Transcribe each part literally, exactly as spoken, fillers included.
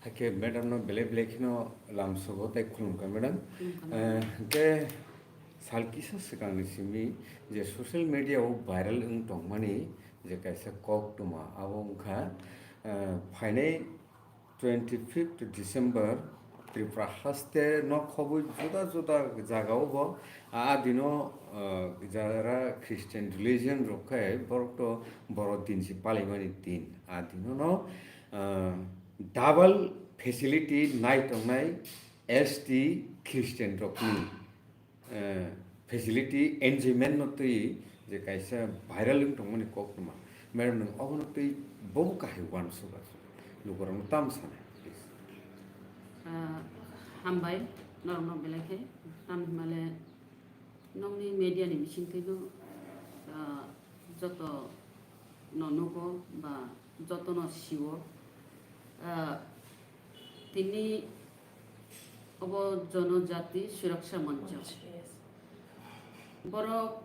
Hakhe madam no belai belai kheno lamsogo tei khulumkha madam. Khulumkha, madam. Eh, hwnkhe sal kisa swkangni simi je social media o viral wng tongmani je kaisa koktwma abo wngkha, eh, phainai twenty fifth December Tripura haste no khobwi juda juda jagao bo a dino, eh, jara Christian religion rok khe borok to Borodin se palaimani din a dino no, eh, double facility nai tongnai S T Christian rokni, eh, facility enjoyment no twi je kaisa viral wng tongmani koktwma. Madam, nwng obono twi bobo kahai uansuk asuk lukurokno tamo sanai, please. Ah, hambai, norokno belai khe, tamo hinmale nokni media ni bisingtwi no, ah, joto no nugo ba joto no siwo. Ah, tini obo Jonojati Suraksha Moncho. Borok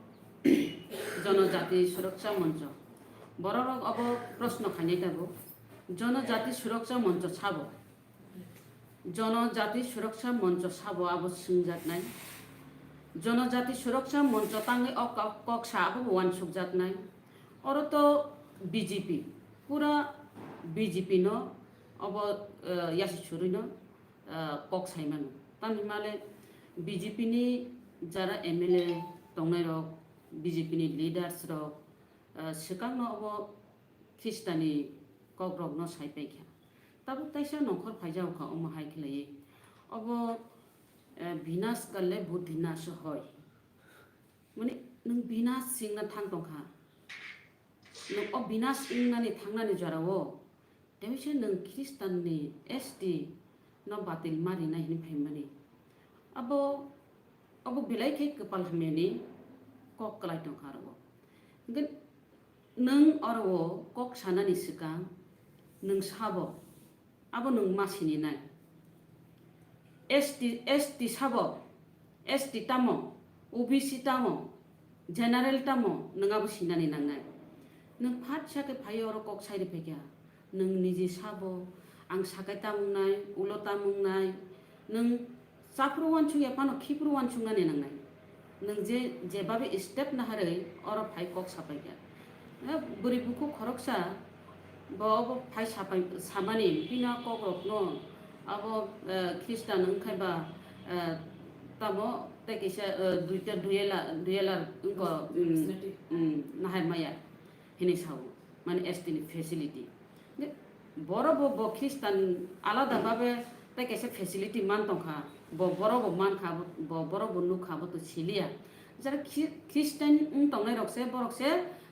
Jonojati Suraksha Moncho. Borok obo proshno khainai tabuk. Jonojati Suraksha Moncho sabo. Jonojati Suraksha Moncho sabo abo swngjaknai. Jonojati Suraksha Moncho tangwi o kok, kok sa abo bo uansukjaknai. Oro to B J P, pura B J P no obo, eh, yasi churwi no, eh, kok sai mano. Tamni male B J P ni jara M L A tongnai rok, B J P ni leaders rok, eh, swkang no obo Khristani kok rok no sai paikha. Tabuk taisa nongkhor phaijao kha omo hai khlaiwi. Obo, eh, binas kalle buddhi nash hoy. Mane nwng binas singna thang tongkha. Nwng o binas wngnani thangnani jorao, teisa nwng Khristanni S T no batil ma rinai hwnwi phaimani. Abo, abo belai khe kwpal hamyani kok kwlai tongkha aro. Hwnkhe nwng oro kok sanani swkang nwng sabo, abo nwng ma sininai. S T, S T sabo, S T tamo, O B C tamo, general tamo, nwng abo sinani nangnai. Nwng phatsa khe phaiwi oro kok sai rwphaikha, nwng niji sabo, ang sakai tamo wngnai, ulo tamo wngnai, nwng Chaphuru uansuk ya phano khiphuru uansuknani nangnai. Nwng je, jebabe step naharwi oro phai kok sapaikha. Eh, bwrwi bukhuk khoroksa bo obo phai sapai, samani bini kokrokno abo, eh, Khristan wngkhai ba, eh, tamo tei kaisa, eh, duita duyela, duyela wngkha, mm, mm, nahar maya. Hinwi sao, mane S T ni facility. Borok bo, bo Khristan alada babe tei kaisa facility man tongkha, bo, borok bo mankha, bo, borok bo nukha, bo to siliya. Jara Khri-, Khristan wng tongnai rok se, borok se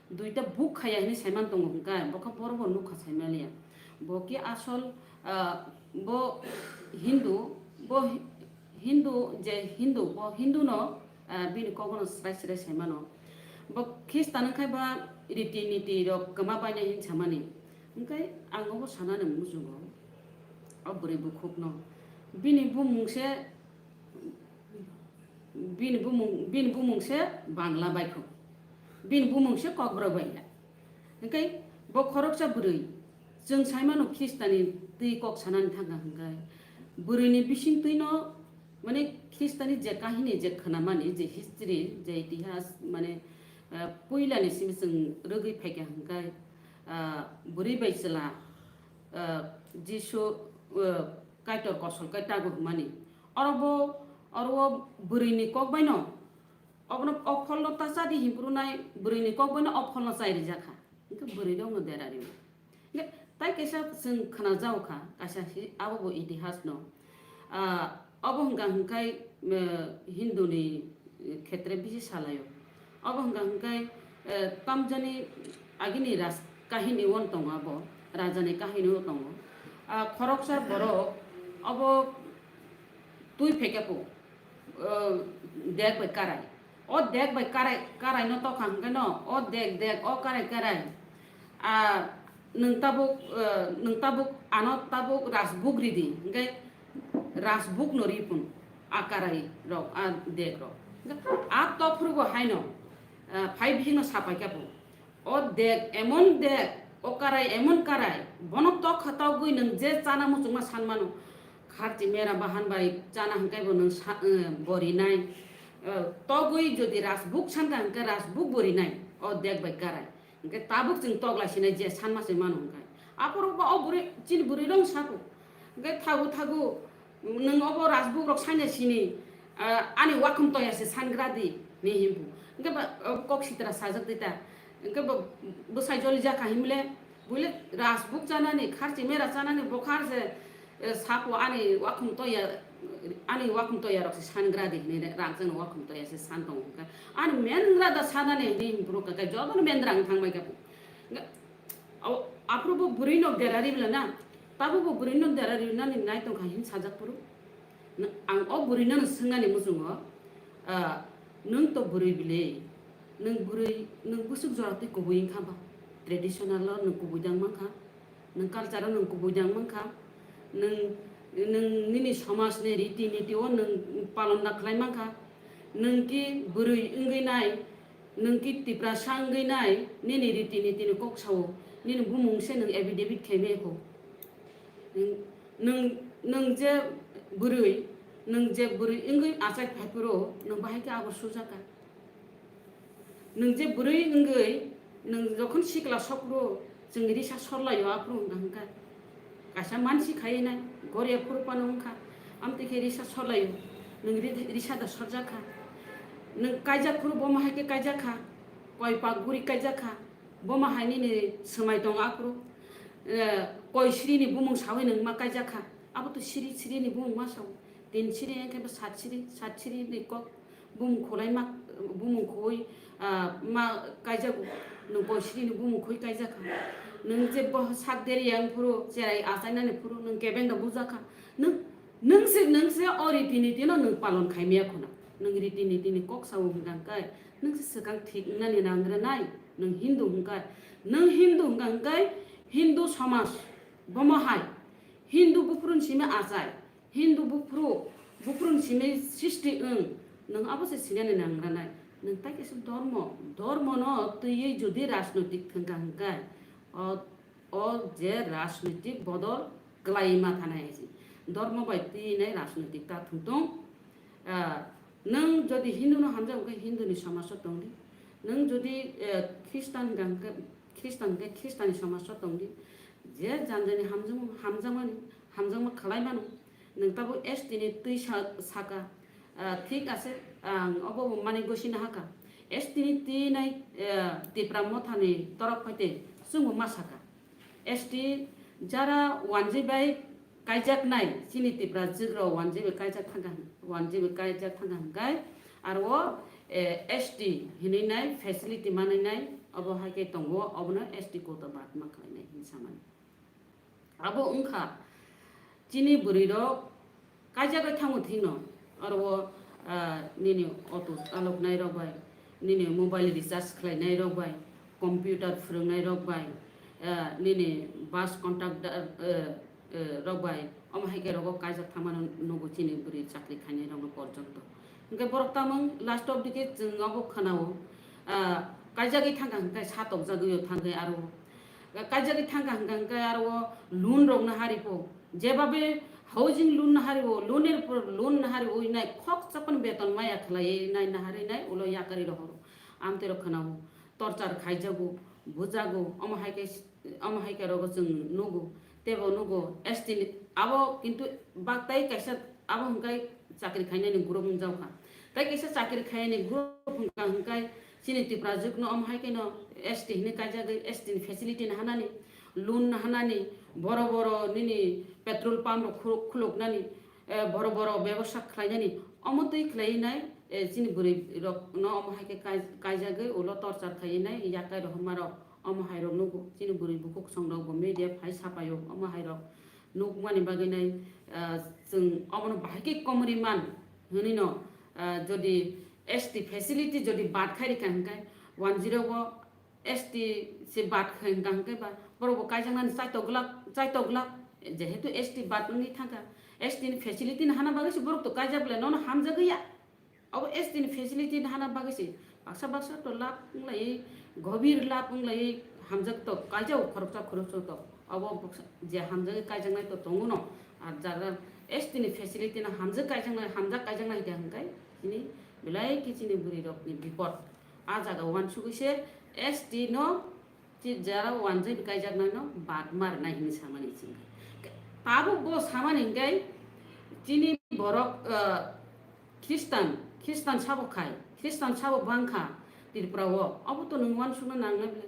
duita buk khaya hinwi saiman tongo hwnkhe, bo khe borok bo nukha saimaliya. Bo khe asol, ah, bo Hindu, bo Hi-, Hindu je Hindu, bo Hindu no, ah, bini kok bono srai srai sai mano. Bo Khristan wngkhai ba riti niti rok kwma bainai hin samani. Hwnkhe ang obo sanani muchungo, o bwrwi bukhukno. Bini bumung se, bini bumung, bini bumung se Bangla baikho. Bini bumung se Kokborok bai ya. Hwnkhe bo khoroksa bwrwi, chwng saimano Khristani twi kok sanani thangkha hwnkhe, bwrwini bisingtwino, mane, Khristani je kahini je khwnamani, je history, je itihas, mane, ah, puilani simi chwng rwgwi phaikha hwnkhe, ah, bwrwi bai chwla, ah, Jisu, ah, Kaitor kosol kai tago hwnmani. Oro bo, oro o bwrwini kok baino, obono o pholno ta chadi hinphuru nai bwrwini kok baino o pholno chai rijak kha. Hwnkhe bwrwi rokno dera rwi. Hwnkhe tai kaisa chwng khna jao kha, kaisa hi-, abo bo itihas no. Ah, obo hwnkha hwnkhe, eh, Hindu ni, eh, khetre bisi salaio. Obo hwnkha hwnkhe, eh, tamjani agini raj kahini on tongo abo, raja ni kahini o tongo. Ah, khoroksa borok obo twi phaikhe po, eh, dek bai karai. O dek bai karai, karai no tokha hwnkhe no, o dek, dek, o karai, karai. A, nwng tabuk, eh, nwng tabuk, ano tabuk rajbuk ridi, hwnkhe rajbuk no ri phun, a karai rok, a dek rok. Hwnkhe a tophru bo haino, eh, phai bihik no sapai khe bo. O dek, emon dek, O karai emon karai, bono tok kha togwi nwng je chana muchungma san mano. Kharchi mera bahan bai chana hwnkhe bo nwng sa-, eh, bo rinai. Eh, togwi jodi rajbuk san kha hwnkhe rajbuk bo rinai. O dek bai karai. Hwnkhe tabuk chwng tok lai sinai je san ma se mano hwnkhe. Aphuru ba o bwrwi, chini bwrwi rong sako. Hwnkhe thagu thagu, nwng obo rajbuk rok sanya sini, ah, ani wakhum toya se sangra di, ni himpu. Hwnkhe ba, o kok sitra sajak di ta. Hwnkhe ba bwsai joli jakha himle, buile rajbuk chanani, kharchi mera chanani, bo khar se, eh, sako ani wakhum toya, ani wakhum toya rok se sangra di, ni rang chwng wakhum toya se san tongo hwnkhe. Ani mendra da sanani, ni himpu rok khe, jotono mendra wng thang bai khe. Hwnkhe, Aw, aphuru bo bwrwi no dera ribla na, tabo bo bwrwi no dera ribnani nai tongkha hin sajak phuru. Nw-, ang o bwrwi no swngnani muchungo, ah, nwng to bwrwi bile, nwng bwrwi, nwng bwswk jora twi kubui wngkha ba, traditional o nwng kubui dang mankha, nwng culture o nwng kubui dang mankha, nwng, nwng nini somaj ni riti niti o nwng palon da khlai mankha, nwng ki bwrwi wngwi nai, Nwng ki Tiprasa wngwi nai, nini riti nitini kok sao, nini bumung se nwng affidavit khaimaya kho. Nwng, nwng, nwng je bwrwi, nwng je bwrwi wngwi achai phaiphuru, nwng bahai khe abo sujaka. Nwng je bwrwi wngwi, nwng jokhon sikla sokphuru, chwng risa sorlaio aphuru hwnka hwnka. Kaisa mansi khai nai, goria phuru phano wngkha. Amtwi khe risa sorlaio, nwng ri-, risa da sorjak kha. Nwng kaijak phuru bo ma hai khe kaijak kha, koi pak guri kaijak kha, bo ma hai nini swmai tongo aphuru. Eh, koi siri ni bumung sawi nwng ma kaijak kha, abo to siri siri ni bumung ma sao. Tin siri hwnkhe bo sat siri, sat siri ni kok. Bumung khulai ma, bumung khui, ah, ma kaijago, nwng koi siri ni bumung khui kaijak kha. Nwng je bo sak deri yang phuru, cherai achainani phuru, nwng kebeng da bujak kha. Nwng, nwng se, nwng se o riti niti no nwng palon khaimaya khuna. Nwng riti niti ni kok sao hwnkha hwnkhe, nwng se swkang thik wngnani nang rwnai, nwng Hindu hwnkha. Nwng Hindu hwnkha hwnkhe, Hindu somaj, bomo hai, Hindu buphuru ni simi achai. Hindu buphuru, buphuru ni simi sristi wng, nwng abo se sinani nang ranai. Nwng tai kaisa dormo, dormo no twiwi jodi rajnoitik thwngkha hwnkhe, o, o je rajnoitik bodol kwlai ma thanai hai se. Dormo bai twi nai rajnoitik ta thwng tong. Ah, nwng jodi Hindu no hamjak hwnkhe Hindu ni somaj o tong di. Nwng jodi, eh, Khristan hwnkha hwnkhe Khristan hwnkhe Khristan ni somaj o tong di. Je jani jani hamjakma, hamjakmani, hamjakma khlai mano. Nwng tabuk S T ni twi sa-, saka, ah, thik ase, ang obo bo mani gosina haka. S T ni twi nai, ah, Tipra Motha ni torok phaite chwngbo ma saka. S T jara wanjwi bai kaijaknai, chini Tipra jwk rok wanjwi bai kaijak thangkha, wanjwi bai kaijak thangkha hwnkhe, aro o, eh, S T hinwi nai facility manwi nai, obo hai khe tongo, obono S T quota bad ma khlainai hinwi samani. Abo wngkha chini bwrwi rok kaijagwi thango thikno, aro o, ah, nini auto chaloknai rok bai, nini mobile recharge khlainai rok bai, computer phwrwngnai rok bai, ah, nini bus conductor, eh, eh, rok bai, omo hai khe rogo kaijak thangmano nugo chini bwrwi chakri khainai rokno porjonto. Hwnkhe borok tamung last of the day chwng obo khwnao, ah, kaijagwi thangkha hwnkhe satokjagwio thangkhe aro Kaijagwi thangkha hwnkha hwnkhe aro o loan rok no hari po. Jebabe housing loan no hari o, loan er por loan no hari o nai khok chapon beton maya khlai nai no hari nai ulo yakari rohoro. Amtwi rok khwnao torchar khaijago, bujago, omo hai khe, omo hai khe rogo chwng nugo. Tebo nugo S T ni abo kintu baktai kaisa abo hwnkhe chakri khainani group wngjaokha. Tai kaisa chakri khainani group hwnkha hwnkhe Chini Tiprajwkno omo hai kheno S T hinwi kaijagwi S T ni facility nahanani, loan nahanani, boro boro nini petrol pump rok khu-, khuluknani, eh, boro boro bebosa khlainani, omo twi khlaiwi nai, eh, chini bwrwi rokno omo hai khe kai-, kaijagwi ulo torchar khaiwi nai yakai rohorma rok omo hai rok nugo. Chini bwrwi bukhuk song rok bo media phai sapaio omo hai rok nukmani bagwi nai, ah, chwng omono bahai khe komorwi man hwnwi no, ah, jodi S T facility jodi bad khai rikha hwnkhe one zero o S T se bad khai hwnkha hwnkhe ba borok bo kaijaknani chaitok glak, chaitok glak, jehetu S T bad wngwi thangkha, S T ni facility no hana bagwi se borok to kaijak le nono hamjagwi ya. Abo S T ni facility hana bagwi se baksa baksa to lab wnglai, gobir lab wnglai, hamjak to kaijak khoroksa khoroksa to abo bwkha je hamjagwi kaijaknai to tongo no. Ar jaga S T ni facility no hamjak kaijaknai, hamjak kaijaknai hwnkhe hwnkhe chini belai khe chini bwrwi rok ni bipot. A jaga uansugwi se S T no chi jara uanjwi kaijaknai no bad mar nai hinwi samani chwng. Tabuk bo samani hwnkhe chini borok, ah, Khristan, Khristan sabo khai, Khristan sabo bangkha Tripura o, abo to nwng uansukna nangnai bwle.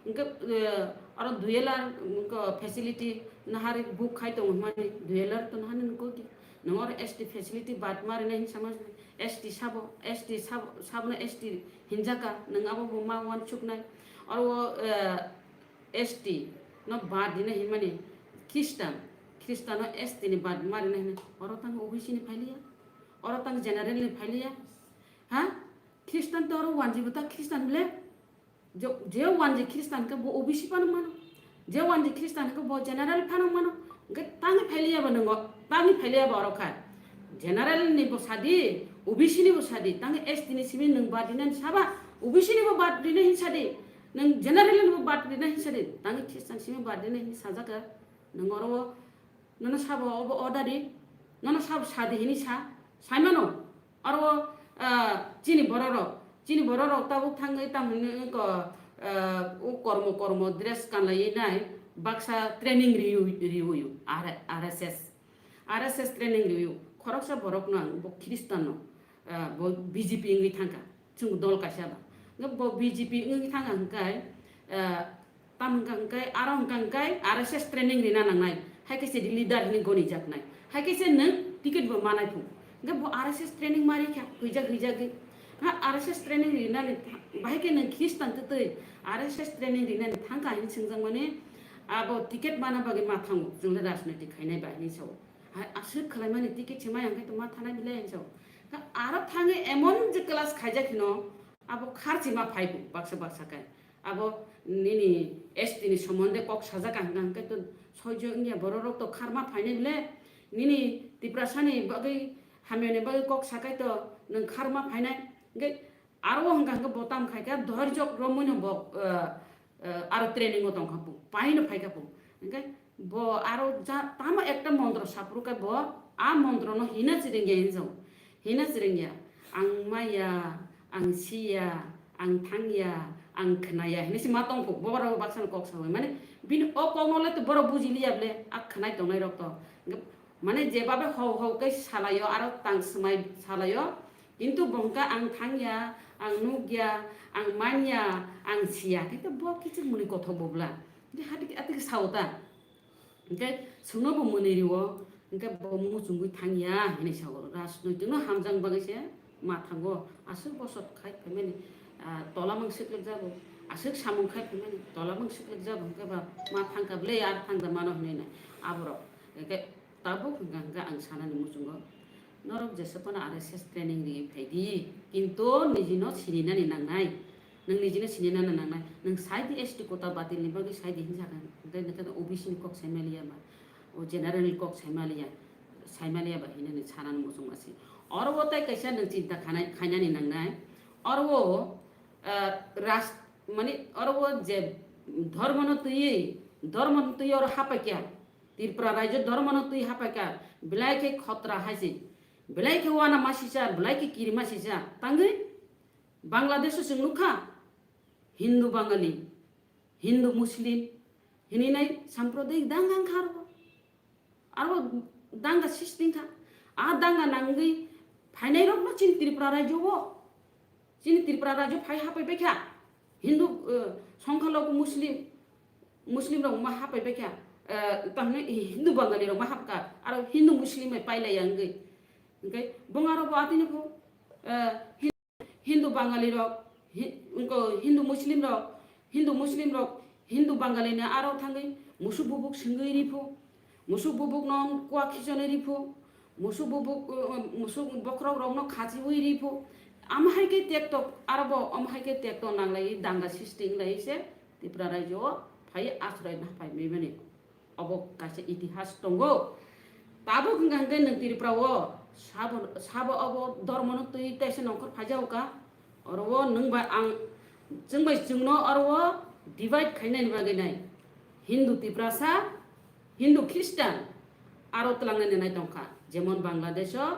Hwnkhe, eh, oro duelar, hwnkhe facility nahari book khai tongo hwnmani, duelar to nahani nungkukya. Nwng oro S T facility bad marinai hinwi sama, S T sabo, S T sabo, sabono S T hinjaka, nwng abo bo ma uansuknai. Oro, eh, S T no bad dinai hinmani, Khristan, Khristan no S T ni bad marinai hinwi, oro tang O B C ni phailiya, oro tang general ni phailiya, ha? Khristan to oro wanji bo ta Khristan bwle? Je, je wanji Khristan khe bo O B C phano mano. Je wanji Khristan khe bo general phano mano. Hwnkhe tangwi phailiya bo nwngo, tangwi phailiya bo oro kha. General ni bo sadi, O B C ni bo sadi, tangwi S T ni simi nwng bad rinani saba, O B C ni bo bad rinai hin sadi, nwng general ni bo bad rinai hin sadi, tangwi Khristan simi bad rinai hin sajak kha. Nwng oro o Nono sabo obo order di, nono sabo sadi hini sa, saimano. Aro, ah, chini bororok, chini bororok tabuk thangwi tamo hino ko, ah, o kormo, kormo dress kanlaiwi nai, baksa training riwi, riwi, R-, R S S. R S S training riwi. Khoroksa borokno ang bo Khristanno, ah, bo B J P wngwi thangkha. Chwng dol kaisa ba. Hwnkhe bo B J P wngwi thangkha hwnkhe, ah, Tamo hwnka hwnkhe, aro hwnka hwnkhe R S S training rina nangnai. Hai khe se leader hinwi gonijaknai. Hai khe se nwng ticket bo manai phung. Hwnkhe bo R S S training ma rikha, huijak huijagwi. Ha, R S S training rinani tha-, bahai khe nwng Khristan twtwi R S S training rinani thangkha hinwi swngjakmani, abo ticket mana bagwi ma thango. Chwngno rajnoitik khainai ba hinwi sao. Hai aswk khwlaimani ticket se maya hwnkhe to ma thanai belai hinwi sao. Ha, aro thangwi emon je class khaijak hino, abo kharchi ma phaibo baksa baksa khe. Abo nini S T ni somonde kok sajak ang hwnkhe to soijo wngya bororok to kharma phainai bile, nini Tiprasani bagwi hamyani bagwi kok sakai to nwng kharma phainai. Hwnkhe aro hwnkha hwnkhe bo tam khaikha dohorjok romwino bo, eh, eh, aro training o tongkha pu, paino phaikha pu. Hwnkhe Bo aro ja-, tamo ekta montro saphuru khe bo a montrono hina chirengya hinjao. Hina chirengya. Ang maya, ang siya, ang thangya, ang khnaya hinwi se ma tongkho. Bo aro baksa kok sawi. Mane bini o kokno le to borok bujiliya ble, a khnai tongnai rok to. Mane jebabe hau hau khe salaio, aro tang swmai salaio. Kintu bo hwnkha ang thangya, ang nukya, ang manya, ang siya. Khe to bo kichik muni kothok bo bla. Hati, hati khe sao ta. Hwnkhe chwngno bo mwnwi rwo, hwnkhe bo muchungwi thangya hinwi sao. Rajnoitikno hamjak bagwi se ma thango. Aswk bosot khai phaimani, ah, tola mung swklikjago, aswk samung khai phaimani, tola mung swklikjago, hwnkhe ba ma thangkha ble, ar thangda mano hinwi nai aborok. Hwnkhe tabuk hwnkha hwnkhe ang sanani muchungo, norok jesa phano R S S training riwi phai di, kintu nijino sininani nangnai. Nwng nijino sininani nangnai. Nwng sai di S T quota batilni bagwi sai di hinwi sakha. Hwnkhe nwkhe O B C ni kok sai maliya ba, o general ni kok sai maliya, sai maliya ba hinwi sanani muchung asi. Oro bo tai kaisa nwng chinta khanai, khainani nangnai. Oro bo, ah, ras-, mane oro bo je dhormono twiwi, dhormono twiwi oro hapaikya. Tripura rajyo dhormono twi hapaikha, belai khe khotra hai se, belai khe wana masisa, belai khe kiri masisa. Tangwi Bangladesh-o chwng nukha, Hindu Bangali, Hindu Muslim hinwi nai sampradayik danga wngkha aro. Aro danga system kha. A danga nangwi phainairokno chini Tripura rajyo-o, chini Tripura rajyo phai hapaibaikha. Hindu, eh, songkha logo Muslim, Muslim rok ma hapai baikha, eh, tamni Hindu Bangali rok ma hapkha, aro Hindu Muslim bai pailai ya wngwi. Hwnkhe bongaro bo atini pho, eh, Hin-, Hindu Bangali rok, Hi-, wngko Hindu Muslim rok, Hindu Muslim rok, Hindu Bangali ni aro thangwi musuk bubuk swngwi ri pho, musuk bubuk no kua khichonwi ri pho, Musuk bubuk, uh, musuk bokhorok rokno khachiwi ri pho. Amo hai khe tekto, aro bo amo hai khe tekto nanglai danga sisti wnglai se Tripura rajyo o phai asroy na phai mani. Obo kaisa itihas tongo. Tabuk hwnkha hwnkhe nwng Tripura o sabo, sabo obo dhormo no twi taisa nongkhor phaijago ka. Oro o nwng bai ang, chwng bai chwngno oro o divide khainani bagwi nai. Hindu Tiprasa, Hindu Khristan aro twlangnani nai tongkha. Jemon Bangladesho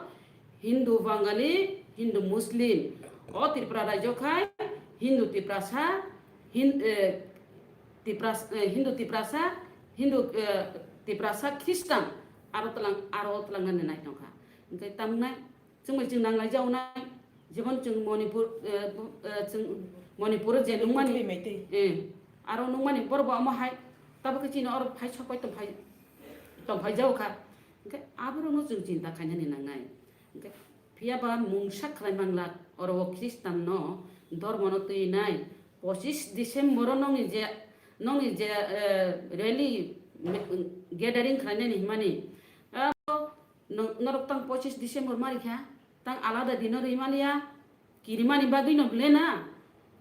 Hindu Bangali, Hindu Muslim. O Tripura rajyo khai Hindu Tiprasa, Hin-, eh, Tipras-, eh, Hindu Tiprasa, Hindu, eh, Tiprasa Khristan aro twlang, aro twlangnani nai tongkha. Hwnkhe tamnai Chwng bai chwng nanglai jaonai, jemon chwng Manipur, eh, bu-, eh, chwng Manipur o je nungmani, Meitei, Meitei. Eh, aro nungmani borok bo omo hai, tabuk khe chini oro phai sok pai tongphai, tongphai jao kha. Hwnkhe aborokno chwng chinta khainani nangnai. Hwnkhe phiya ba mungsa khlai manglak, oro o Khristan no, dormo no twi nai, pochis December o nongni je, nongni je, eh, rally, me-, gathering khlainani hwnmani, abo Nw-, norok tang pochis December ma rikha, tang alada dino rimaliya, kirimani bagwino ble na,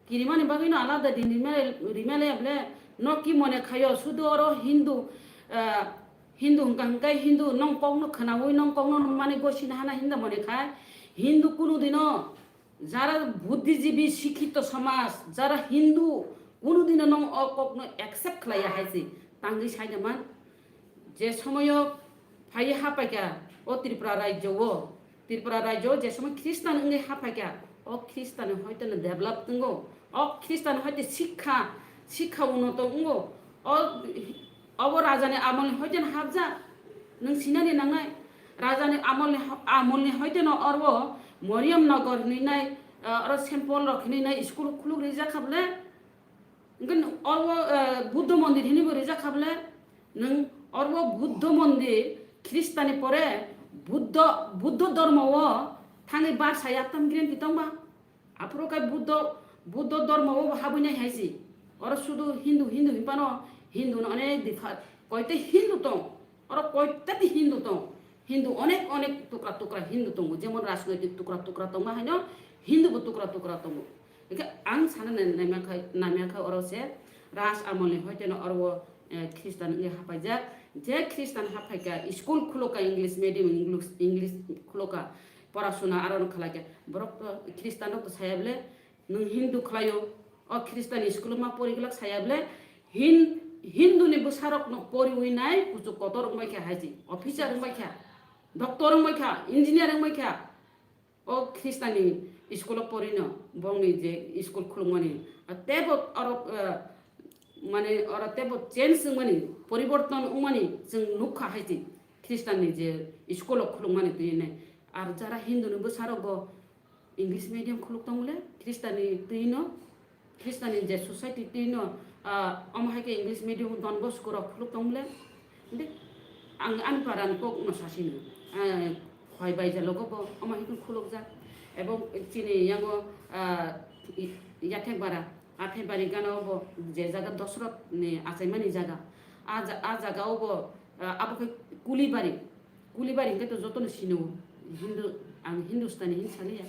kirimani bagwino alada din rimali-, rimaliya ble, no ki mone khayo, sudu oro Hindu, ah, Hindu hwnkha hwnkhe Hindu nong kokno khwnaui nong kokno mani gosina hana hinda mone khai, Hindu kunu dino Jara buddhijibi, sikhito somaj, jara Hindu, kunu dino nong o kokno accept khlaiya hai se tangwi saida man. Je somoyo phaiwi hapaikha o Tripura rajyo o, Tripura rajyo o je somoy Khristan wngwi hapaikha, o Khristan hoito no develop wngo, o Khristan hoito sikha, sikha unnoto wngo, o, obo rajani amolni hoito no hapjak, nwng sinani nangnai. Rajani amolni, amolni hoiteno oro Mariam Nagar hinwi nai, ah, oro Saint Paul rok hinwi nai school khuluk rijak kha bole. Hwnkhe oro, ah, Buddha Mondir hinwi bo rijak kha bole. Nwng oro Buddha Mondir Khristani pore Buddha, Buddha dormo o thangwi barsa yaktam gren tongba. Aphuru khe Buddho, Buddho dhormo o habwi nai hai se. Oro sudu Hindu, Hindu hinphano, Hindu no onek dipha, koite Hindu tong. Oro koite di Hindu tong. Hindu onek, onek tukra, tukra Hindu tongo. Jemon rajnoitik tukra, tukra tongma haino Hindu bo tukra, tukra tongo. Hingke ang sana nai-, naima khai, naima khai oro se raj amol ni hoite no oro, eh, Khristan wngwi hapaijak. Je Khristan haphaikha, school khuloka English medium, English, English khuloka. Porasuna aro no khlai khe borok to Khristan rok to saya bole nwng Hindu khlai o, o Khristan ni school o ma pori glak saya bole Hin-, Hindu ni bwsa rok no poriwi nai kuchuk kotor wng bai kha hai se, officer wng bai kha, doctor wng bai kha, engineer wng bai kha, o Khristan ni school o pori no bong ni je school khuluk mani tebo oro, eh, mane oro tebo change wngmani, poriborton wngmani chwng nukha hai se Khristan ni je school o khulukmani twi nai. Ar jara Hindu ni bwsa rok bo English medium khuluk tong le Khristan ni twi no, Khristan ni je society twi no, ah, omo hai khe English medium Don Bosco rok khuluk tong le. Hingke ang ani para ni kok no sasi no, ah, hoi bai jalogo bo omo hai khe khuluk jak. Ebong chini yango, ah, i-, yathek bara. Athebari gana o bo je jaga Dosrot ni achaimani jaga. A ja-, a jaga o bo, ah, abo khe Kulibari. Kulibari hingke to joto no sino. Hindu, ang Hindustani hin saliya.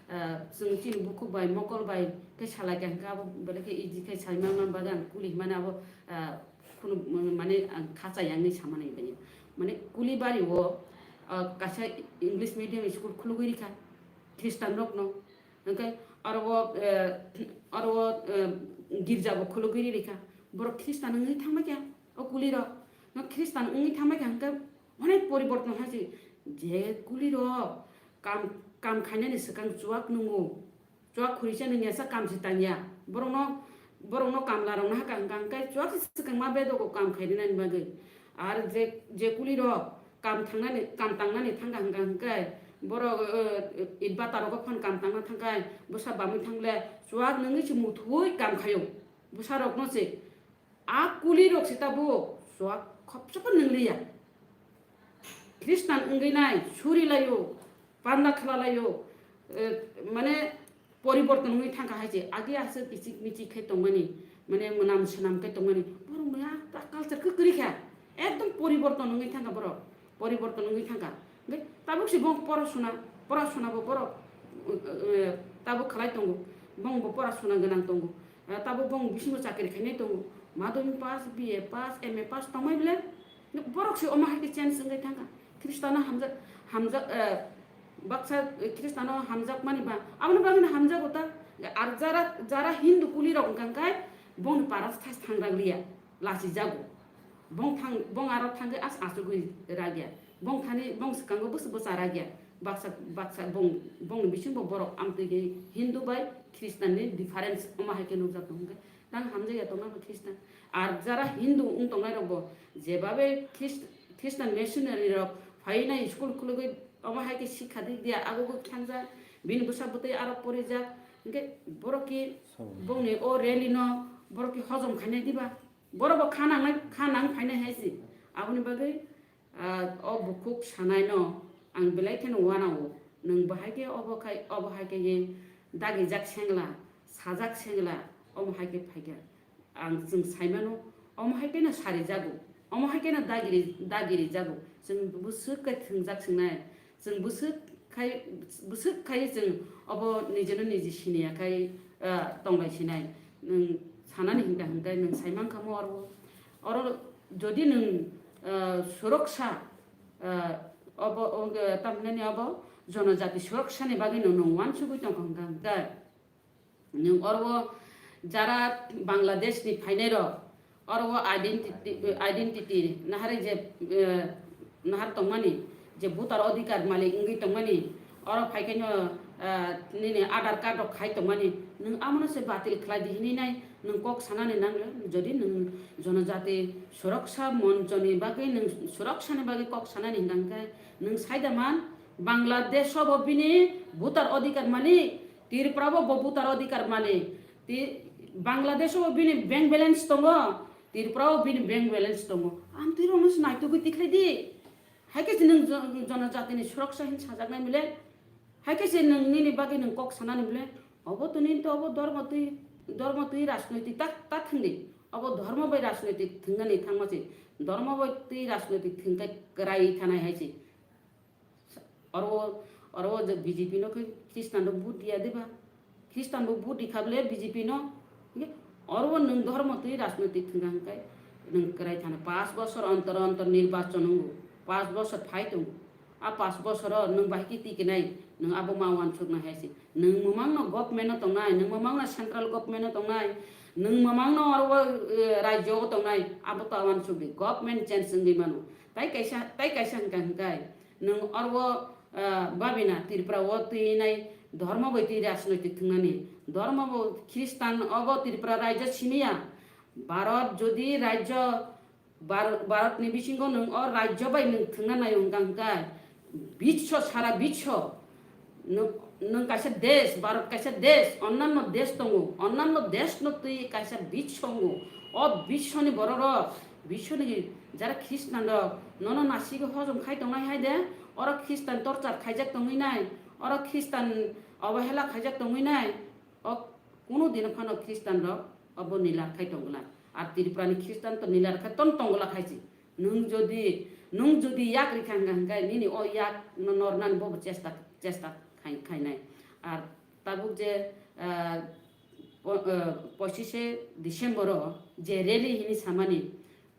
Ah, chwng chini bukhuk bai, mokol bai khe salai kha hingke abo belai khe easy khe sai man man bagwi ang Kuli himani abo, ah, khunu mane ang khacha yang ni samani bai. Mane Kulibari o, ah, kaisa English medium school khulugwi rikha Khristan rok no. Hingke aro o, eh, aro o, eh, girja bo khulugwi ri rikha. Borok Khristan wngwi thangbai kha, o Kuli rok. No Khristan wngwi thangbai kha, hingke onek poriborton hai se. Je Kuli rok kam, kam khainani swkang chuak nungo. Chuak khurisa nungya sa kam se tangya. Borok no, borok no kamla rok no hakha hingka hingke chuak se swkang ma bedogo kam khainani bagwi. Ar je, je Kuli rok, kam thangnani, kam tangnani thangkha hingka hingke borok, eh, eh, itbata rogo phan kam tangna thangkha, bwsa bamwi thangle chuak nungwi se muthubwi kam khaio. Bwsa rokno se a Kuli rok se tabuk chuak khopsa phan nungliya. Khristan wngwi nai suri laio, panda khala laio, eh, mane poriborton wngwi thangkha hai se, agi aswk ichik michik khe tongmani, mane mwnam swnam khe tongmani, borok maya ta culture khe kwrwi kha, ekdom poriborton wngwi thangkha borok, poriborton wngwi thangkha. Hwnkhe tabuk se bong porasuna, porasuna bo borok, eh, tabuk khlai tongo, bong bo porasuna gwnang tongo, eh, tabuk bong bisingo chakri khainai tongo, madhyamik pass, B A pass, M A pass tongmai bwle, borok se omo hai khe change wngwi thangkha. Khristano hamjak, hamjak, eh, baksa, eh, Khristano hamjakmani ba, aboni bagwino hamjago ta. Ar jara, jara Hindu Kuli rok wngkha khe, Bongni para thas thang rang liya, lachi jago. Bong thang, bong aro thangwi as asugwi ragya. Bong thani, bong swkango bwswk bwsa ragya. Baksa, baksa bong, bongni bisingo borok amtwi khe Hindu bai Christian ni difference omo hai khe nukjak tongo hwnkhe. Tang hamjakya tongma bo Christian. Ar jara Hindu wng tongnai rok bo jebabe Christ-, Christian missionary rok phainai school khulugwi omo hai khe sikha di dia ago bo thangjak. Bini bwsa bwtwi aro porijak. Hwnkhe borok ki bongni o rally no borok ki hojom khainai diba? Borok bo kha nangnai, kha nang phainai hai se. Aboni bagwi, ah, o bukhuk sanai no ang belai kheno uanao. Nwng bahai khe obo khai, obo hai khe ye dagijak sengla, sajak sengla, omo hai khe phaikha. Ang chwng saimano, omo hai kheno sarijago, omo hai kheno dagiri, dagirijago. Chwng bwswk khe thwngjak swngnai, chwng bwswk khai, bwswk khai chwng obo nijeno niji siniya khai, ah, tonglai sinai. Nwng sanani hwnkha hwnkhe nwng saimankha mo oro, oro jodi nwng, ah, suroksa, ah, obo, o, tamhinani obo jonojati suroksani bagwi nwng, nwng uansugwi tongkha hwnkha hwnkhe. Nwng oro jara Bangladesh ni phainai rok, oro identity, identity nahari je, eh, nahar tongmani, je voter adhikar malik wngwi tongmani, oro phai khe no, eh, nini Aadhaar card rok khai tongmani, nwng amono se batil khlai di hinwi nai, nwng kok sanani nang le, jodi nwng jonojati suroksha moncho ni bagwi, nwng suroksha ni bagwi kok sanani hwnkha hwnkhe, nwng sai da man, Bangladesh o bo bini voter adhikar malik, Tripura bo bo voter adhikar malik. Ti-, Bangladesh o bini bank balance tongo, Tripura o bini bank balance tongo. Amtwi rokno se naitugwi tikhlai di. Hai khe se nwng jo-, jonojatini suroksha hin sajaknai bile. Hai khe se nwng nini bagwi nwng kok sanani bile. Obo tini to obo dhormo twi, dhormo twi rajnoitik ta, ta thwngdi. Obo dhormo bai rajnoitik thwngnani thangma se. Dhormo bai twi rajnoitik thwngkhe kwrai thanai hai se. Oro, oro je B J P no khe Christian rok vote diya diba? Christian bo vote dikha bole B J P no. Hingke oro nwng dhormo twi rajnoitik thwngkha hingkai nwng kwrai thani. Pash bosor ontor ontor nirbachon wngo. Pash bosor phai tongo. A pash bosoro nwng bahai khe tikinai, nwng abo ma uansuknai hai se. Nwng mwmang no government no tongnai, nwng mwmang no central government no tongnai, nwng mwmang no oro, eh, rajyo o tongnai, abo ta uansuk di. Government change wngwi mano. Tai kaisa, tai kaisa hingka hingkai. Nwng oro, ah, babina Tripura o twi nai dhormo bai twi rajnoitik thwngnani. Dhormo bo Christian obo Tripura rajyo simiya. Bharat jodi rajyo, Bhar-, Bharat ni bisingo nwng o rajyo bai nwng thwngna nai hwnkha hwnkha biswo, sara biswo. Nwng, nwng kaisa desh, Bharat kaisa desh, onnanno desh tongo, onnanno desh no twi kaisa biswo tongo. O biswoni borok rok, biswoni jara Christian rok, nono nasigi hojom khai tongnai hai de, oro Christian torchar khaijak tongwi nai, oro Christian obahela khaijak tongwi nai, o kunu dino phano Christian rok obo nilar khai tongla. Ar Tripura ni Christian to nilar khai ton tongla khai si. Nwng jodi, nwng jodi yak rikha hwnkha hwnkhe nini o yak no nornani bobo chesta, chesta khai, khainai. Ar tabuk je, ah, po-, ah, pochishe December o je rally hini samani,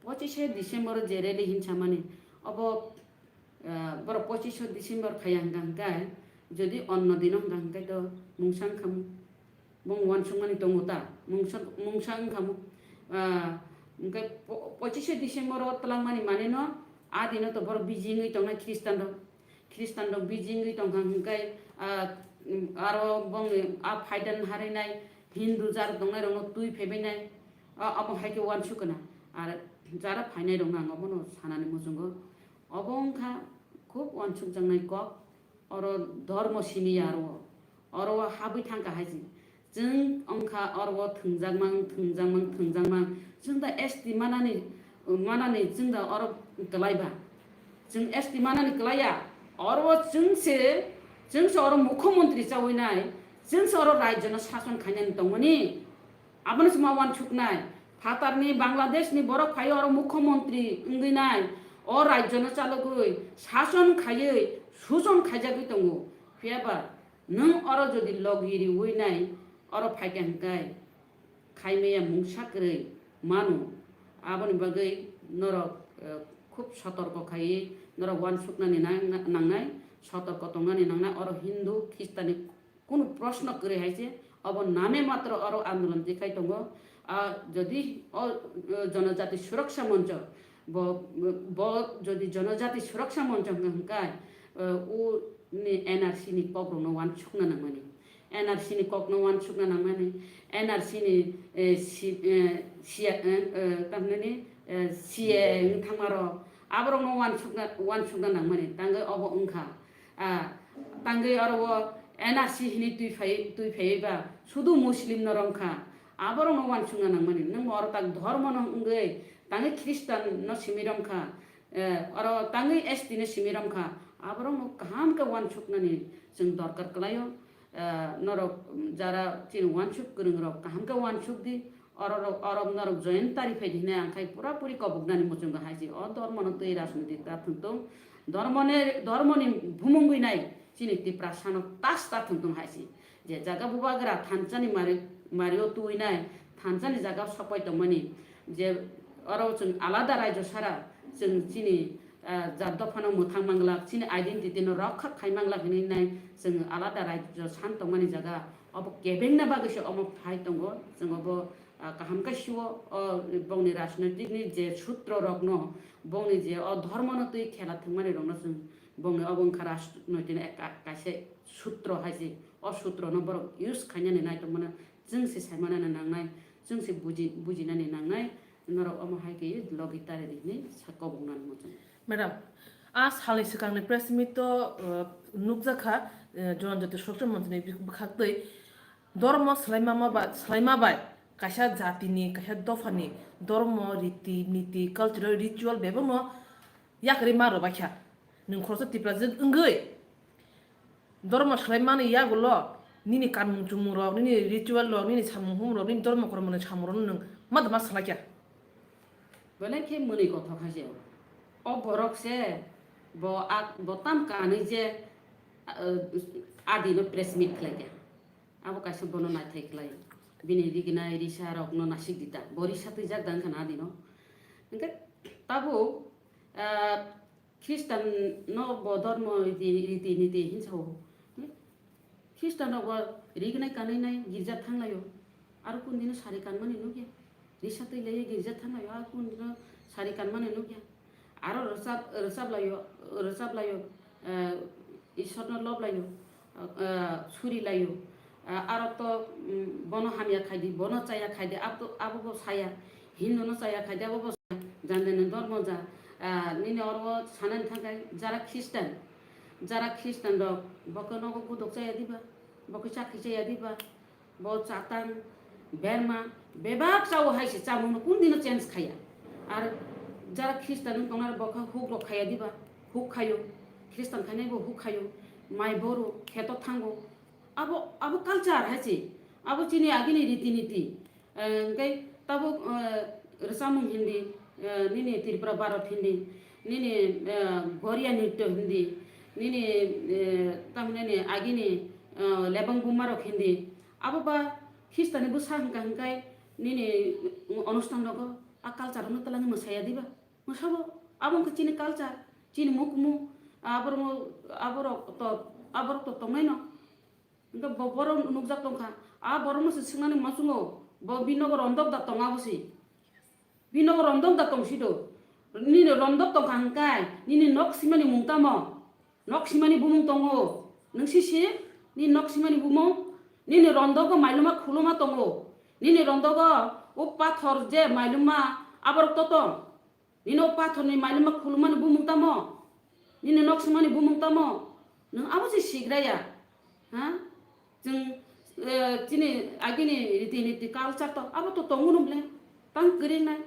pochishe December o je rally hini samani, obo, ah, borok pochishe December khaya hwnkha hwnkhe, jodi onno dino hwnkha hwnkhe to mungsa wngkhamu. Bong uansukmani tongo ta, mungsa, mungsa wngkhamu. Ah, hwnkhe po-, pochishe December o twlangmani manino, a dino to borok busy wngwi tongnai Christian rok. Christian rok busy wngwi tongkha hwnkhe, ah, aro bongni a phaidan harinai Hindu jar tongnai rokno twi phaibainai, a, abo hai khe uansuk kana. Ar jara phainai rokno ang obono sanani muchungo. Obo wngkha khub uansukjaknai kok. Oro dhormo simi ya oro, oro o habwi thangkha hai se. Chwng wngkha oro o thwngjakmang, thwngjakmang, thwngjakmang. Chwng da S T manani, manani chwng da oro kwlai ba. Chwng S T manani kwlai ya. Oro o chwng se, chwng se oro mukhyamantri chawi nai. Chwng se oro rajyo no sason khainani tongmani. Abono se ma uansuknai. Phatarni Bangladeshni borok phai oro mukhyamantri wngwi nai. O rajyono chalogwi sason khaiwi suson khaijagwi tongo. Phiyaba nwng oro jodi logi riwi nai, oro phaikha hwnkhe khaimaya mungsa kwrwi mano. Aboni bagwi norok, eh, khub sotorko khaiwi norok uansuknani nang-, nangnai, sotorko tongnani nangnai. Oro Hindu, Khristani kunu proshno kwrwi hai se, obo name matro oro andolon tikhai tongo. Ah, jodi o, o Jonojati Suraksha Moncho, bo, bo jodi Jonojati Suraksha Moncho hwnka hwnkhe, eh, o ni N R C ni kok rokno wansukna nangmani. N R C ni kokno wansukna nangmani, N R C ni, eh, si-, eh, sia-, eh, eh, tamhinani, eh, C A A wng thangmarok, aborokno wansukna, wansukna nangmani, tangwi obo wngkha. Ah, tangwi oro o N R C hini twi phai, twi phaiwi ba sudu Muslim no romkha, aborokno wansukna nangmani. Nwng oro tak dhormo no wngwi tangwi Christian no simi romkha, eh, oro tangwi S T no simi romkha, aborokno kaham khe wansuknani chwng dorkar kwlaio. Ah, norok, mm, jara chini wansuk kwrwng rok kaham khe wansuk di, oro rok, oro norok join tari phai di hinwi ang khai pura puri koboknani muchungo hai si. O dhormo no twi rajniti ta thwng tong, dhormo ne, dhormo ni bumung gwi nai chini Tiprasa no tas ta thwng tong hai si. Je jaga bubagra thansa ni mari, mario twi nai thansa ni jaga sopai tongmani, je oro chwng alada raijo sara chwng chini ah, jat dophano mwthang manglak, chini identity no rokha khai manglak hinwi nai chwng alada raijo san tongmani jaga. Obo kebengna bagwi se omo phai tongo. Chwng obo, ah, kaham khe sio, o bongni rajnoitik ni je sutro rokno, bongni je o dhormo no twi khela thwngmani rokno chwng bongni obo wngkha rajnoitik ni ka-, kaisa sutro hai se. O sutro no borok use khainani nai tongmano chwng se saimanani nangnai, chwng se buji-, bujinani nangnai. Norok omo hai khe logi tari di hinwi sa koboknani muchung. Madam, a salni swkangni press meet o, uh, nukjakha, uh, Jonojati Suraksha Monchni bwkhaktwi dormo swlaima ma ba, swlaima bai kaisa jatini, kaisa dophani dormo, riti, niti, cultural ritual bebakno yakarwi ma rwbaikha. Nwng khoroksa Tiprajwk wngwi dormo swlaimani yagulo nini kanmung chumung rok, nini ritual rok, nini samung humung rok, nini dormo kormo ni samung rok nwng ma dama swlaikha. Belai khe mwnwi kothok hai se. O borok se bo a, bo tam kanwi je, ah, adi no press meet khlai kha. Abo kaisa bono naithai khlai. Bini rignai risa rok no nasik di ta. Bo risa twijak da wngkha na adi no. Hwnkhe tabuk, ah, Christian no bo dormo riti, riti niti hinsa o. Christian rok bo rignai kanwi nai girja thanglaio. Aro kun dino sari kanmani nukya. Risa twi laiwi girja thanglaio. Aro kun dino sari kanmani nukya. Aro rwchap, rwchap laio, rwchap laio. Eh, Ishwar no lob laio. Eh, suri laio. Eh, aro to, mm, bono hamya khaidi, bono chaya khaidi, abo, abo bo saya. Hindu no chaya khaidi, abo bo Jandani dormo ja, ah, nini oro sanani thangkhe jara Christian, jara Christian rok, bo khe nogo gudok chaya diba, bo khe chakri chaya diba, bo chatang, berma, bebak chao hai se chamung no kun dino change khaya. Ar jara Christian wng tongnai bo khe huk rok khaya diba, huk khayo, Christian khainai bo huk khayo, mai boru, kheto thango, abo, abo culture hai se, abo chini agini riti niti. Eh, hwnkhe tabuk, eh, rwchapmung hindi, eh, nini Tripura Bharat hindi, nini, eh, Goria nrityo hindi, nini, eh, tamhinani agini, eh, lebang bumarok hindi. Abo ba Khristani bwsa hwnkha hwnkhe nini onusthan rogo a culture no twlangwi mwsaya diba? Mwsabo. Abo wngkha chini culture, chini mukmu, aborok, aborok to, aborok to tongnaino. Hwnkhe bo borok nukjak tongkha. A borokno se swngnani muchungo, bo bini nogo rondok da tong abo se. Bini nogo rondok da tong si do. Nini rondok tongkha hwnkhe, nini nok simani mung tamo? Nok simani bumung tongo. Nwng si si, nini nok simani bumung? Nini rondogo mailuma khuluma tongo. Nini rondogo o pathor je mailuma aborok to tong. Nini o pathorni mailima khulumani bumung tamo? Nini nok singmani bumung tamo? Nwng abo se sigraya? Ha? Chwng, eh, chini agini riti niti culture to, abo to tongo no ble. Tang kwrwi nai.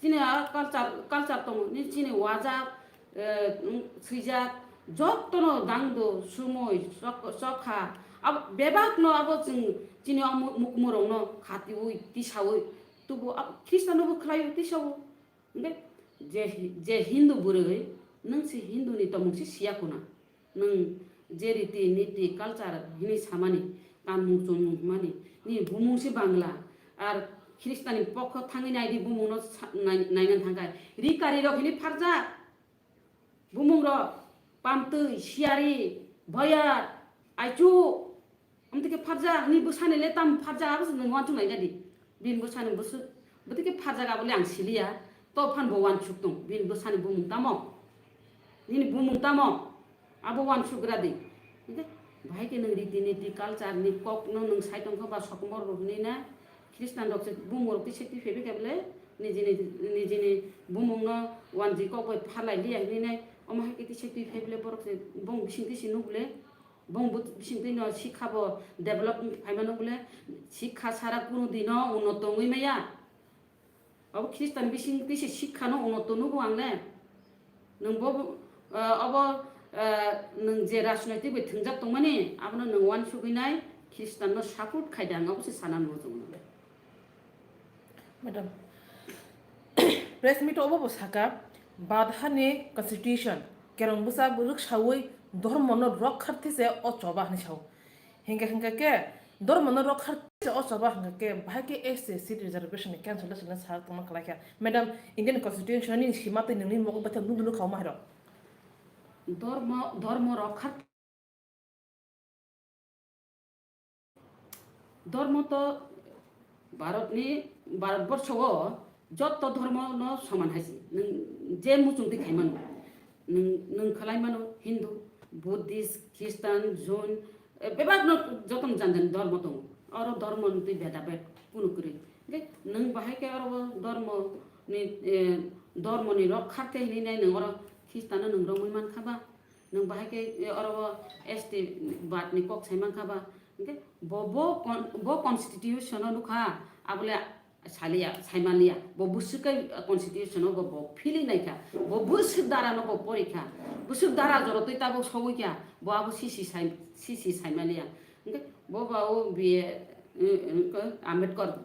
Chini a culture, culture tongo. Ni chini wajak, eh, mm, swijak, jotono dangdo, sumui, sok-, sokha. Abo bebak no abo chwng chini o mu-, mukmurok no khatiui, tisaui. Tubu abo Khristian no bo khlaio, tisaui. Hwnkhe je, je Hindu bwrwi, nwng se Hindu ni tongmung se siya khuna. Nwng je riti niti culture hini samani, kanmung chumung hwnmani, nini bumung se Bangla. Ar Khristian ni pokho thangwi naidi bumung no sa-, nai-, naina thangkha. Rikari rok hini pharjak. Bumung rok, pamtwi, siyari, boyar, aichu, amtwi khe pharjak, ni bwsani le tam pharjak, abo se nwng uansuk nai jadi. Bini bwsani bwswk, bwtwi khe pharjak abole ang siliya, to phan bo uansuk tong, bini bwsani bumung tamo? Nini bumung tamo? Abo uansuk gra di. Hingke bahai khe nwng riti niti culture ni kok no nwng sai tong kha ba sokomor rok hinwi na Christian rok se bumung rok twi se twi phaibai khe bole nijini, nijini bumung no uanjwi kok bai phalai liya hinwi nai omo hai khe twi se twi phai bole borok se bong bising twi se nuk le. Bong bo bising twi no sikha bo develop wng phaimano bole, sikha sara kunu dino uno tongwi maya. Abo Khristan bising twi se sikha no uno tonugo ang le. Nwng bo, eh, abo, eh, nwng je rajnoitik bai thwngjak tongmani, abono nwng uansugwi nai Khristan no support khai de ang abo se sana muchungo. Madam, press meet obo bo saka, Badhani constitution, kerong bwsa rwksawi dhormono rokharthe se o choba hwnwi sao. Hingke hingke ke, dhormono rokharthe se o choba hingke ke, bahai ke S C, S T reservation ni cancel se sa tongma khlai kha. Madam, Indian constitution ni sima twi nini mokol bacha nudulu khauma hiro. Dhormo, dhormo rokharthe Dhormo to Bharatni, Bharatborsho o jotto dhormo no soman hai se. Nwng je muchung twi khai mano. Nwng, nwng khlai mano Hindu, Buddhist, Christian, Jain, eh, bebak no joto no jan jan dhormo tongo. Oro dhormo ni twi beda bed kunu kwrwi. Hingke nwng bahai khe oro dhormo ni, eh, dhormo ni rokha khe hinwi nai nwng oro Christian no nwng romwi man kha ba? Nwng bahai khe, e, oro o S T bad ni kok sai mankha ba? Hingke bo, bo con-, bo constitution o nukha, abole saliya, saimanliya. Bo bwswk khe constitution o bo, bo philwi naikha. Bo bwswk dara no bo porikha. Bwswk dara jorotwi tabuk sogwi kha. Bo abo sisi sai, sisi saimanliya. Hingke bo ba o B A, e, e, Ambedkar,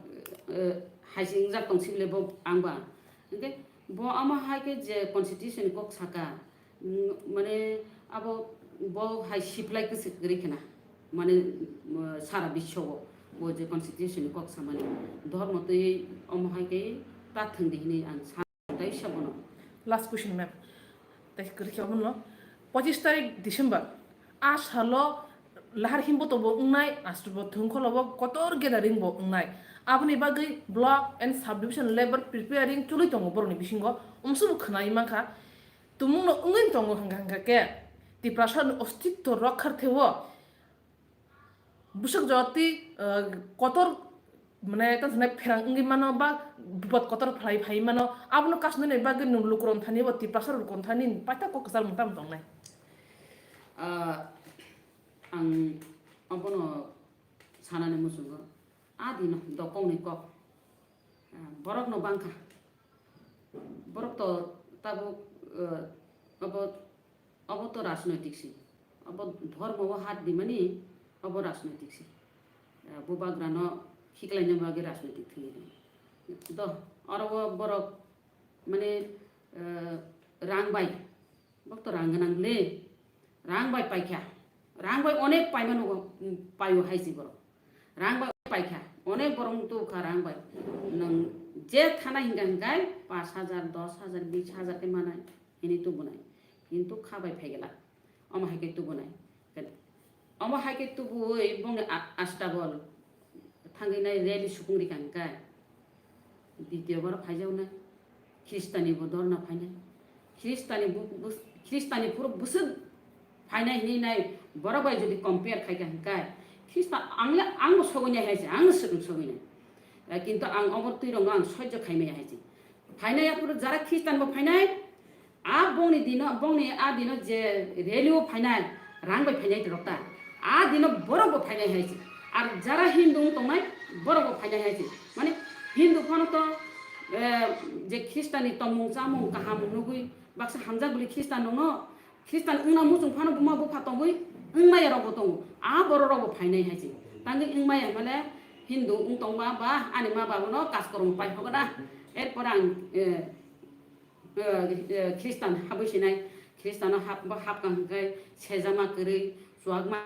e, hai se wngjak tong sibole bo ang ba. Hingke bo amo hai khe je constitution ni kok saka, Mm, mane abo bo hai siplai kwswk kwrwi khna, mane, mm, sara biswo bo je constitution ni kok samani dhormo twi omo hai khe ta thwng di hinwi ang sa-, tei sa bono. Last question, ma'am. Tei kwrwi khe omono, pochis tarik December, a salo lahar himbo to bo wngnai, aswk bo thwngkholo bo kotor gathering bo wngnai. Aboni bagwi block and subdivision level preparing choli tongo borokni bisingo, umsuk bo khwnai mankha. Tumungno wngwi tongo hwnkha hwnkha khe Tiprasani ostitto rokharthe o bwswk jotwi, ah, kotor, mane, tamo sanai pherang wngwi mano ba bipot kotor phalai phai mano, abono kasnani bagwi nwng lukurok thani bo Tiprasa lukurok thani paita kok kwchar mung tamo tongnai. Ah, ang abono sanani muchungo, a dino dokongni kok, ah, borokno bangkha. Borok to tabuk, eh, obo, obo to rajnoitik si. Obo dhormo o hat di mani, obo rajnoitik si. Eh, bubagra no khiklaina bagwi rajnoitik thwngwi tongo. Do, oro o borok mane, eh, rang bai, bok to rang gwnang le. Rang bai paikha. Rang bai onek paimano, mm, paio hai si borok. Rang bai paikha. Onek borok tubukha rang bai. Nwng je thana hingka hingkai pash hajar, dos hajar, bis hajar khe manai. Hini tubunai. Kintu kha bai phaigela. Omo hai khe tubunai. Omo hai khe tubui bongni a-, astabol. Thangwi nai rally supung rikha hingkhe. Ditio bar phaijaknai. Khristani bo dorna phainai. Khristani bu-, bu-, Khristani phuru bwswk phainai hinwi nai borok bai jodi compare khaikha hingkhe. Khrista ang le, ang bo sogwi nai hai se, ang no swrwng sogwi nai. Eh, kintu ang obo twi rwngo ang sojjo khai maya hai se. Phainai aphuru jara Khristan bo phainai, A bongni dino, bongni a dino je rally o phainai, rang bai phainai rok ta. A dino borok bo phainai hai se. Ar jara Hindu wng tongnai, borok bo phainai hai se. Mane Hindu phano to, eh, je Khristani tongmung chamung kaham nugui, baksa hamjak bwlwi Khristan rokno, Khristan wngna muchung phano buma bupha tongwi wngmaya rok bo tongo. A borok rok bo phainai hai se. Tangwi wngmaya mane Hindu wng tongma ba ani ma baba no kaskormo pai hogo da. Erpor ang, eh, eh, eh, Khristan habwi sinai, Khristano hap-, hapkha hwnkhe sejama kwrwi, chuwakma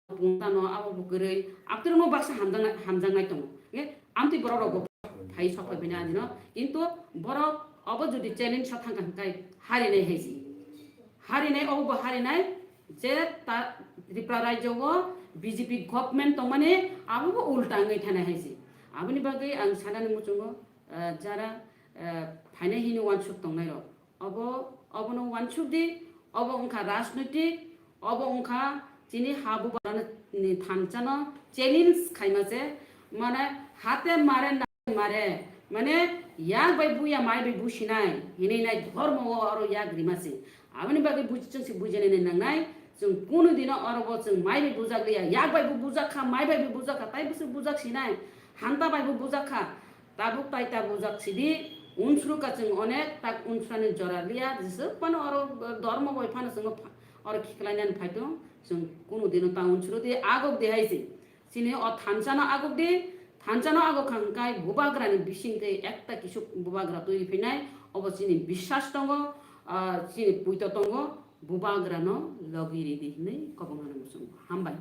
pungtano abo bo kwrwi, abtwrwngno baksa hamjaknai, hamjaknai tongo. Nge, amtwi borok rok bo phai sok phai bini adino, kintu borok obo jodi challenge sa thangkha hwnkhe harinai hai se. Harinai, obo bo harinai, je ta Tripura rajyo o B J P government tongmani abo bo ulta wngwi thanai hai se. Aboni bagwi ang sanani muchungo, ah, jara, ah, phainai hino wansuk tongnai rok. Obo, obono wansuk di, obo wngkha rajnoitik, obo wngkha chini ha bubagrani thanchano challenge khaima se, mane hate mare na mare, mane yak bai buya mai bai businai hinwi nai dhormo o oro yak rima se. Aboni bagwi buji chwng se bujinai nangnai, chwng kunu dino oro bo chwng mai bai bujak liya, yak bai bo bujak kha, mai bai bo bujak kha, tai bwswk bujak sinai, hanta bai bo bujak kha. Tabuk tai ta bujak sidi, unsuru ka chwng onek tak unsurani jora liya, jeswk phano oro dormo bai phano chwng pha-, oro khiklainani phaitung, chwng kunu dino ta unsuru di, agok di hai se. Chini o thansa no agok di, thansa no agok kha hwnkhe bubagra ni bising tei ekta kisuk bubagra twi phinai, obo chini biswas tongo, ah, chini puito tongo, bubagra no logi ridi hinwi kobong hano muchungo. Hambai.